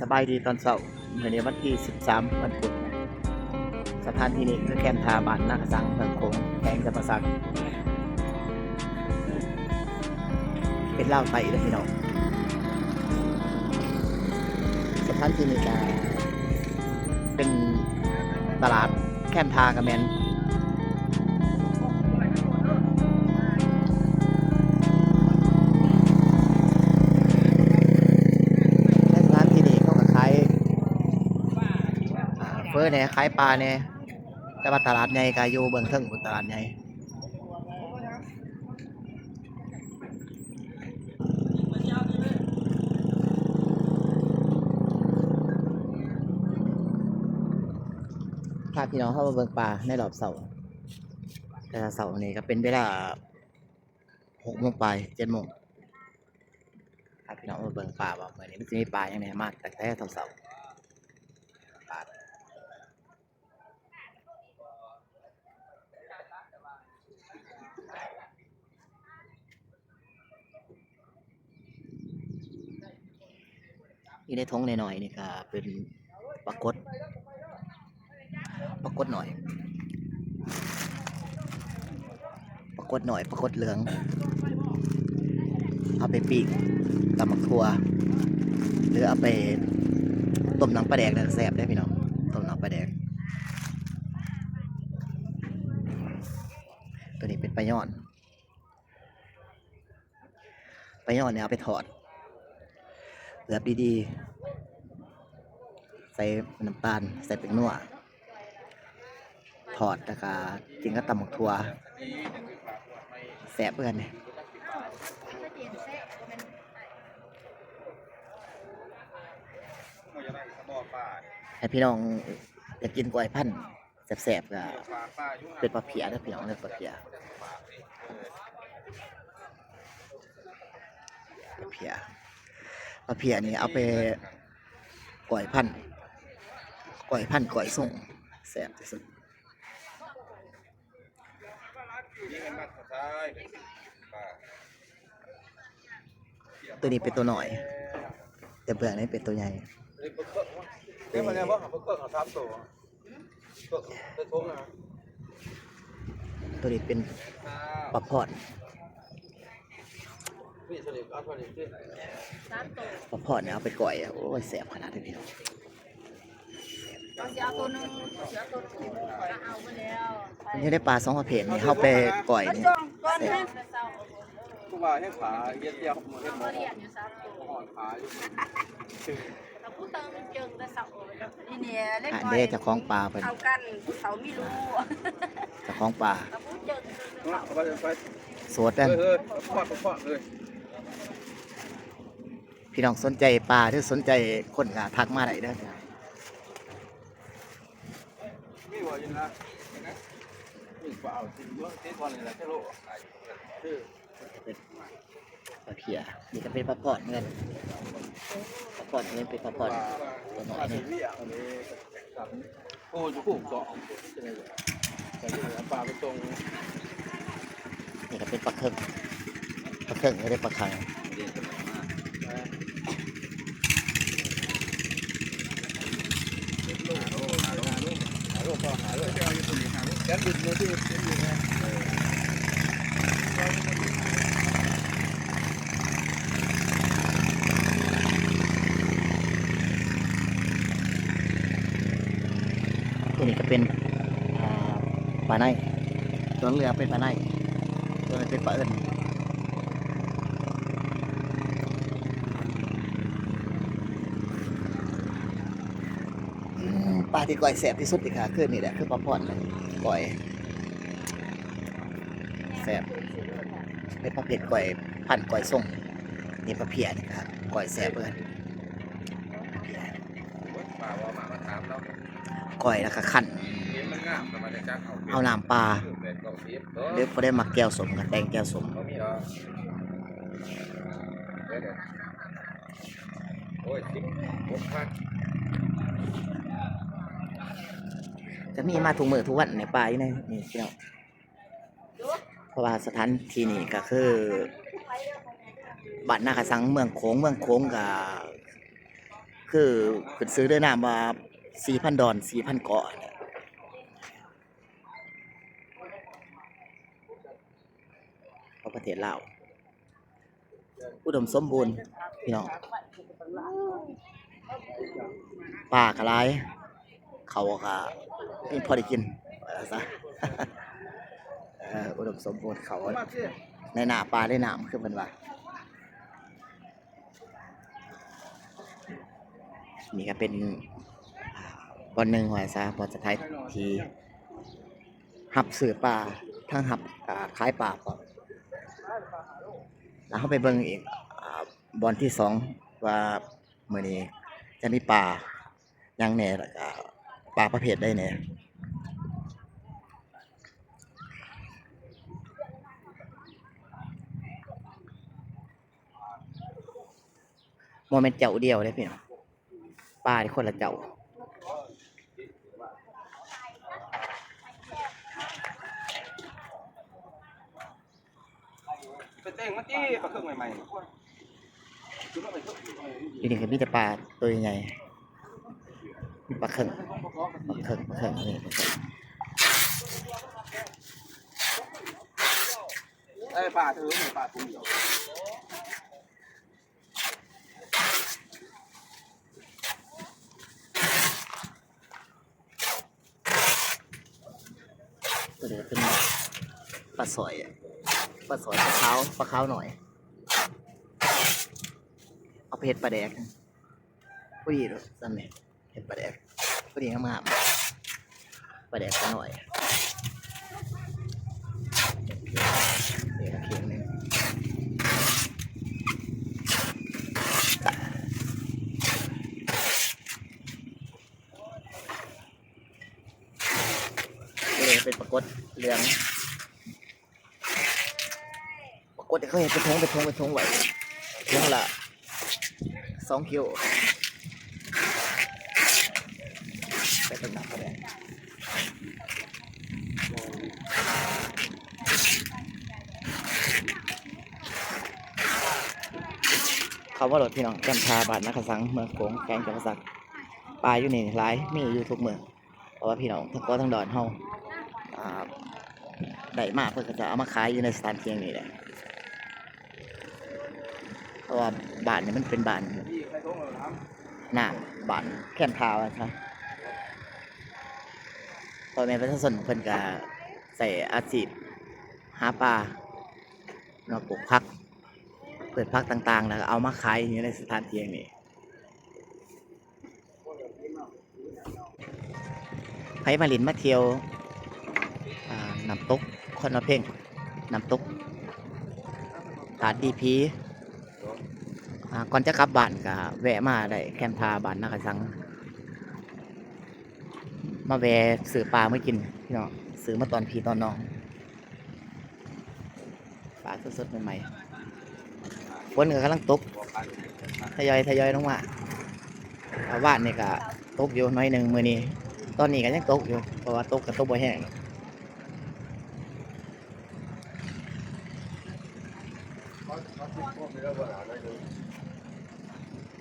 ສະບາຍດີຕອນເຊົ້າ, ມື້ນີ້ວັນທີສິບສາມ ວັນພຸດ. ສະຖານທີ່ນີ້ຄືແຄມທ່າບ້ານນາກະສັງ ເມືອງໂຂງ ແຂວງຈຳປາສັກ, ເປັນລາວໃຕ້ເດີພີ່ນ້ອງ. ສະຖານທີ່ນີ້ກະເປັນຕະຫຼາດ, ແຄມທ່າກະແມ່ນ. ໃນສະຖານທີ່ນີ້ເຂົາກະຂາຍ ອ່າ ເຝີແດ່ ຂາຍປາແດ່, ແຕ່ວ່າຕະຫຼາດໃຫຍ່ກະຢູ່ເບື້ອງເທິງພຸ້ນ, ຕະຫຼາດໃຫຍ່. ພາພີ່ນ້ອງເຮົາມາເບິ່ງປາໃນລອບເຊົ້າ, ແຕ່ເຊົ້ານີ້ກະເປັນເວລາ ຫົກໂມງປາຍ ເຈັດໂມງ. ພາພີ່ນ້ອງມາເບິ່ງປາວ່າມື້ນີ້ມັນຊິມີປາຫຍັງແດ່, ມາຕັ້ງແຕ່ເຊົ້າໆ. ປາ ຢູ່ໃນຖົງນ້ອຍໆນີ້ກະເປັນປາກົດ, ປາກົດນ້ອຍ, ປາກົດນ້ອຍ ປາກົດເຫຼືອງ. ເອົາໄປປີ້ງກັບໝາກຖົ່ວ ຫຼືເອົາໄປຕົ້ມນ້ຳປາແດກນະ ແຊບເດ້ພີ່ນ້ອງ, ຕົ້ມນ້ຳປາແດກ. ໂຕນີ້ເປັນປາຍອນ. ປາຍອນນີ້ເອົາໄປທອດ ເຫຼືອບດີໆ ໃສ່ນ້ຳຕານ ໃສ່ແປ້ງນົວ ທອດ ແລ້ວກະກິນກັບຕຳໝາກຖົ່ວ ແຊບເອື້ອນ. ໃຫ້ພີ່ນ້ອງຢາກກິນກ້ອຍພັນ ແຊບໆ ກະເປັນປາເພຍເດີພີ່ນ້ອງເດີ, ປາເພຍ ປາເພຍ ປາເພຍນີ້ເອົາໄປກ້ອຍພັນ ກ້ອຍພັນກ້ອຍຊົງ ແຊບທີ່ສຸດ. ໂຕນີ້ເປັນໂຕນ້ອຍ ແຕ່ເບື້ອງນີ້ເປັນໂຕໃຫຍ່. ໂຕນີ້ເປັນປາພອນ ປາພອນເອົາໄປກ້ອຍ ໂອ້ຍ ແຊບຂະໜາດເລີຍພີ່ນ້ອງ. ເຮົາຊິເອົາໂຕໜຶ່ງ ຊິເອົາໂຕໜຶ່ງ ກະເອົາໄປແລ້ວ. ມັນຢູ່ໃນປາສອງປະເພດນີ້ ເຮົາໄປກ້ອຍນີ້ແຊບ. ຄືວ່າເຮັດປາເຮັດດຽວ ເຮັດໝໍ ເຮົາລ້ຽງຢູ່ສາມໂຕ ເຮົາຮ້ອນຂາຢູ່. ກະຜູ້ເຕີງເຈີແຕ່ເຊົ້າ ນີ້ແຫຼະ ອັນເດ້ເຈົ້າຂອງປາເພິ່ນ ເຂົາກັນ ເຂົາມີລູກ ເຈົ້າຂອງປາ ກະຜູ້ເຈີແຕ່ເຊົ້າ ໂສດເດ້. ເອີ ເອີ ປາພອນ ປາພອນເລີຍ. ພີ່ນ້ອງສົນໃຈປາ ຫຼືສົນໃຈຄົນກະທັກມາໄດ້ເດີ. ມີບໍ່ຢູ່ນະ? ມີປາເອົາຊິເບິ່ງຕິກ່ອນນີ້ລະ ເຈໂລ. ເປັນປາເພຍ ນີ້ກະເປັນປາພອນເໝືອນກັນ ປາພອນເໝືອນເປັນປາພອນໂຕນ້ອຍນີ້. ໂອ້ ຢູ່ພຸ້ນເກາະ ປາໄປສົ່ງ. ນີ້ກະເປັນປາເຄິງ ປາເຄິງ ຫຼືປາຄັງ. ໂຕນີ້ກະເປັນ ອ່າ ປາໄນ, ໂຕເຫຼືອເປັນປາໄນ, ໂຕນັ້ນເປັນປາເອິນ. ອືມ ປາທີ່ກ້ອຍແຊບທີ່ສຸດນີ້ກະຄືນີ້ແຫຼະ ຄືປາພອນ ກ້ອຍແຊບ ເປັນປະເພດກ້ອຍພັນ ກ້ອຍຊົງ. ນີ້ປາເພຍນີ້ກະກ້ອຍແຊບເອີນ ກ້ອຍແລ້ວກະຄັ້ນ ເອົານ້ຳປາ ຫຼືຜູ້ໃດມັກແຈ່ວສົ້ມກະແຕ່ງແຈ່ວສົ້ມ. ກະມີມາທຸກມື້ທຸກວັນໃນປ່າຢູ່ໃນນີ້ພີ່ນ້ອງ. ເພາະວ່າສະຖານທີ່ນີ້ກະຄືບ້ານນາກະສັງ ເມືອງໂຂງ, ເມືອງໂຂງກະ ຄືຂຶ້ນຊື່ເດີ ນາມວ່າສີ່ພັນດອນ ສີ່ພັນເກາະ ຂອງປະເທດລາວ. ອຸດົມສົມບູນພີ່ນ້ອງ ປາກໍຫຼາຍ ເຂົ້າກໍມີພໍໄດ້ກິນ ວ່າຊັ້ນຊະ ເອີ ອຸດົມສົມບູນ ເຂົ້າໃນນາ ປາໃນນ້ຳ ຄືເພິ່ນວ່າ. ນີ້ກໍເປັນ ອ່າ ບ່ອນໜຶ່ງວ່າຊະ ບ່ອນສຸດທ້າຍທີ່ຮັບຊື້ປາ ທັງຮັບ ອ່າ ຂາຍປາພ້ອມ. ແລ້ວເຮົາໄປເບິ່ງອີກ ອ່າ ບ່ອນທີສອງ ວ່າມື້ນີ້ຈະມີປາຫຍັງແດ່ ແລ້ວກໍປາປະເພດໃດແດ່. ບໍ່ແມ່ນເຈົ້າດຽວເດ້ພີ່ນ້ອງ ປານີ້ຄົນລະເຈົ້າ. ໄປແຕ່ງມັນຕິ ປາເຄິ່ງໃໝ່ໆ ຢູ່ນີ້ກໍມີແຕ່ປາໂຕໃຫຍ່ໆ ມີປາເຄິ່ງ ປາເຄິ່ງ ປາເຄິ່ງ ນີ້ປາເຄິ່ງ. ເອີ ປາເຖິງ ປາໂຕດຽວ. ຕົວນີ້ເປັນປາສອຍ ປາສອຍ ປາຂາວ ປາຂາວໜ້ອຍ ເອົາໄປເຮັດປາແດກ ພໍດີໂລດສ່ຳນີ້. ເຮັດປາແດກພໍດີງາມໆ ປາແດກປານ້ອຍ ນີ້ກໍເຄງໜຶ່ງ. ຕົວນີ້ເປັນປາກົດເຫຼືອງ. ປາກົດເຂົາເຮັດເປັນຖົງ ເປັນຖົງ ເປັນຖົງໄວ້ ຖົງລະສອງກິໂລ ໄປເບິ່ງນຳກໍໄດ້. ເຂົ້າມາໂລດພີ່ນ້ອງ ແຄມທ່າ ບ້ານນາກະສັງ ເມືອງໂຂງ ແຂວງຈຳປາສັກ. ປາຢູ່ນີ້ຫຼາຍ ມີຢູ່ທຸກມື້. ເພາະວ່າພີ່ນ້ອງທັງເກາະທັງດອນເຮົາ ອ່າ ໄດ້ມາ ເພິ່ນກໍຈະເອົາມາຂາຍຢູ່ໃນສະຖານທີ່ແຫ່ງນີ້ແຫຼະ ເພາະວ່າບ້ານນີ້ມັນເປັນບ້ານນ້ຳ ບ້ານແຄມທ່າວ່າຊະ. ພໍ່ແມ່ປະຊາຊົນເພິ່ນກໍໃຊ້ອາຊີບຫາປາເນາະ ປູກຜັກ ພືດຜັກຕ່າງໆ ແລ້ວກໍເອົາມາຂາຍຢູ່ໃນສະຖານທີ່ແຫ່ງນີ້. ໃຜມາຫຼິ້ນມາທ່ຽວ ອ່າ ນ້ຳຕົກຄອນນະເພັງ ນ້ຳຕົກທາດດີຜີ ອ່າ ກ່ອນຈະກັບບ້ານກະແວະມາໄດ້ແຄມທ່າບ້ານນາກະສັງ ມາແວ່ຊື້ປາມາກິນພີ່ນ້ອງ ຊື້ມາຕ້ອນພີ່ຕ້ອນນ້ອງ. ປາສົດໆ ໃໝ່ໆ ຝົນກໍກຳລັງຕົກ ທະຍອຍໆ ລົງມາ. ອ່າ ວານນີ້ກໍຕົກຢູ່ໜ້ອຍໜຶ່ງ ມື້ນີ້ ຕອນນີ້ກໍຍັງຕົກຢູ່ ເພາະວ່າຕົກກໍຕົກບໍ່ແຮງ.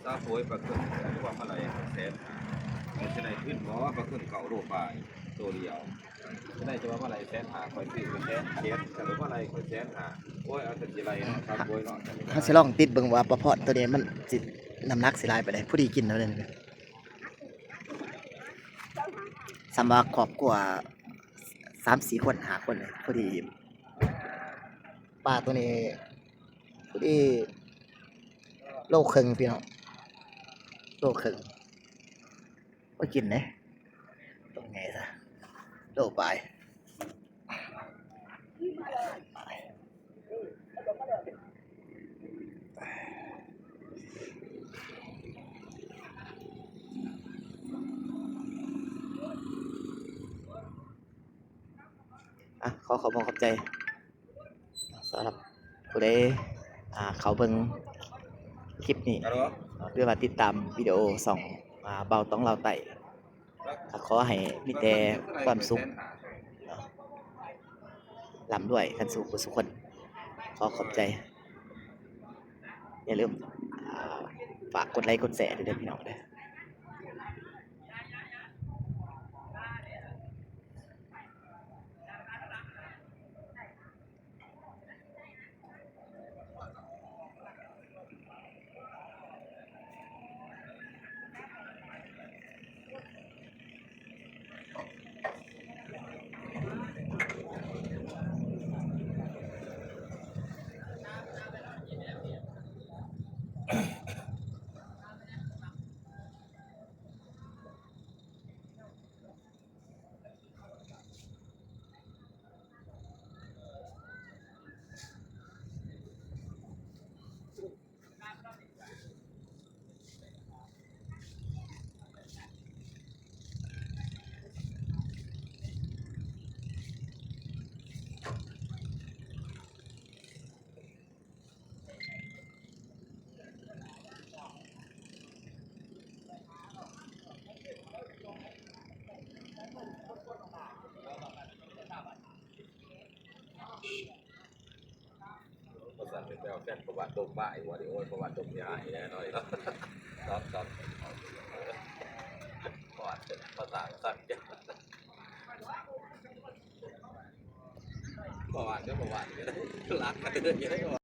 ຊາໂພຍປາເຄິງ ຫຼືວ່າປາໄຫຼແສນຫ້າ ມັນຊິໄດ້ຂຶ້ນບໍ່ ປາເຄິງເກົ້າໂລປາຍ ໂຕດຽວ ໄດ້ແຕ່ວ່າປາໄຫຼແສນຫ້າ ຂ້ອຍຊື້ແສນເຈັດ ຄັນວ່າປາໄຫຼຂ້ອຍແສນຫ້າ ໂອ້ຍ ເອົາແຕ່ຊິໄລ່ເນາະ ຊາໂພຍເນາະ. ເຮົາຊິລອງຕິດເບິ່ງວ່າປາພອນໂຕນີ້ມັນຊິ ນ້ຳໜັກຊິຫຼາຍປານໃດ ພໍດີກິນເນາະ ສ່ຳວ່າຄອບຄົວສາມສີ່ຄົນ ຫ້າຄົນ ພໍດີອີ່ມ. ປາໂຕນີ້ພໍດີໂລເຄິ່ງພີ່ນ້ອງ ໂລເຄິ່ງ ພໍກິນເດ້ ໂຕໃຫຍ່ຊະ ໂລປາຍ. ອ່ະ ຂໍຂອບອົກຂອບໃຈສຳລັບຜູ້ໃດ ອ່າ ເຂົ້າເບິ່ງຄລິບນີ້ ຫຼືວ່າຕິດຕາມວິດີໂອຊ່ອງ ອ່າ ບ່າວຕອງລາວໃຕ້ ກໍຂໍໃຫ້ມີແຕ່ຄວາມສຸກເນາະ ລ່ຳລວຍກັນສູ່ຜູ້ສູ່ຄົນ. ຂໍຂອບໃຈ ຢ່າລືມ ອ່າ ຝາກກົດໄລກົດແຊເດີພີ່ນ້ອງເດີ. ແມ່ນປະຫວັດດົງປາຍບໍ່ນີ້? ໂອ້ຍ ປະຫວັດດົງຍາອີກແນ່ນອນເນາະ. ຕອບ ຕອບ ປະຫວັດພາສາສັນ ປະຫວັດກໍປະຫວັດ ລັກກັນເລີຍ.